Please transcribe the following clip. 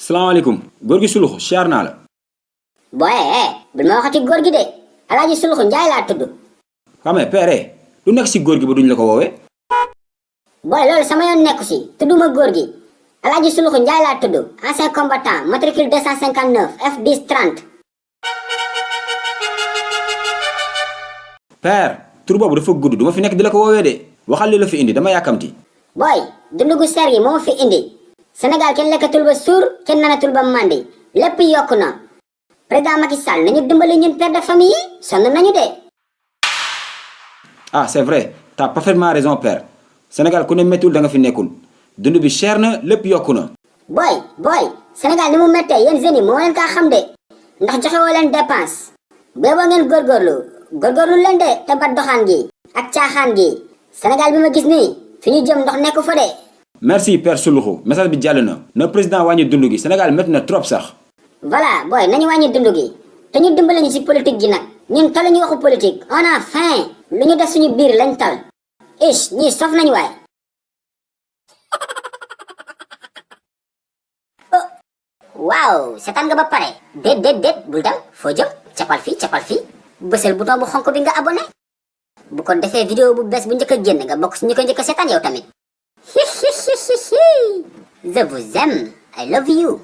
salaamaaleykum góor gi sulux siyaar naa la. booy bul ma waxati góor gi de Alaaji Suluxu Njaay laa tudd. xamee père lu nekk si góor gi ba duñ la ko woowee. booy loolu sama yoon nekku si tudduma góor gi Alaaji Suluxu Njaay laa tudd ancien combattant matricule 259 F10 30. père tur boobu dafa gudd duma fi nekk di la ko woowee de waxal li la fi indi dama yàkkamti. booy dundu gu seer gi moo fi indi Sénégal kenn lekkatul ba suur kenn nanatul ba màndi lépp yokku na président Macky Sall nañu dimbali ñun père de famille yi sonn nañu de. ah c'est vrai t'as parfaitement raison père Sénégal ku ne méttiwul da nga fi nekkul dund bi cher na lépp yokku na. booy Sénégal ni mu méttee yéen jeunes yi moo leen kaa xam de ndax joxewoo leen dépense booboo ngeen góorgóorlu leen de te ba doxaan gi ak caaxaan gi Sénégal bi ma gis nii fi ñu jëm ndox nekku fa de. merci père Suluxu message bi jàll na président wàññi dund gi Sénégal métti na trop sax. voilà booy nañu wàññi dund gi te ñu dimbale ñu ci politique gi nag ñun taluñu waxu politique on a faim lu ñu def suñu biir lañ tal ish ñii sof nañu waay. waaw seetaan nga ba pare déet bul dem foo jëm capal fii bësal bouton bu xonk bi nga abonné bu ko defee vidéo bu bees bu njëkk a génn nga bokk si ñu ko njëkk a seetaan yow tamit. Je vous aime. I love you.